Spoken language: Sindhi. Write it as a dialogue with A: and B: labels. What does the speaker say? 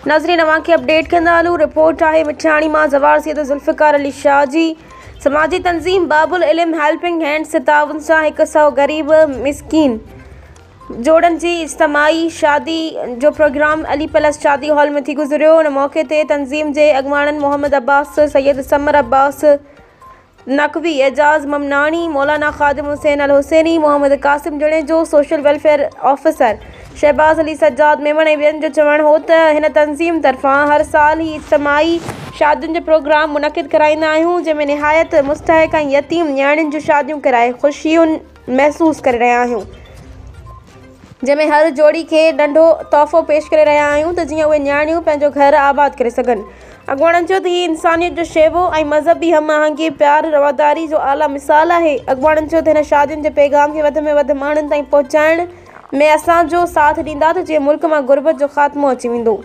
A: ناظرين اوهان کي اپڊيٽ ڪندا هلون رپورٽ آهي مٺياڻي مان زوار سيد ذوالفقار علي شاهه جي سماجي تنظيم باب العلم هيلپنگ هينڊز جي تعاون سان هڪ سئو غريب مسڪين جوڙن جي اجتماعي شادي جو پروگرام علي پلس شادي هال ۾ ٿي گذريو ان موقعي تي تنظيم جي اڳواڻن محمد عباس سيد ثمر عباس نقوي، اعجاز ممناڻي، مولانا Khadim Hussain Alhusaini, Muhammad Qasim Junejo, social welfare officer Shahbaz Ali Sajjad Memon ۽ ٻين جو چوڻ هو ته هن تنظيم طرفان هر سال هي اجتماعي شادين جو پروگرام منعقد ڪرائيندا آهيون جنهن ۾ نهايت مستحق ۽ يتيم نياڻين جون شاديون ڪرائي خوشيون محسوس ڪري رهيا آهيون. جنهن ۾ هر جوڙي کي ننڍو تحفو پيش ڪري رهيا آهيون ته جيئن اهي نياڻيون پنهنجو گهر آباد ڪري سگهن. اڳواڻن چيو ته هي انسانيت جو شيوو ۽ مذهبي هم آهنگي، پيار، رواداري جو اعليٰ مثال آهي. اڳواڻن چيو ته هن شادين جي پيغام کي وڌ ۾ وڌ ماڻهن تائين پهچائڻ ۾ اسان جو ساٿ ڏيندا ته جيئن ملڪ مان غربت جو خاتمو اچي ويندو.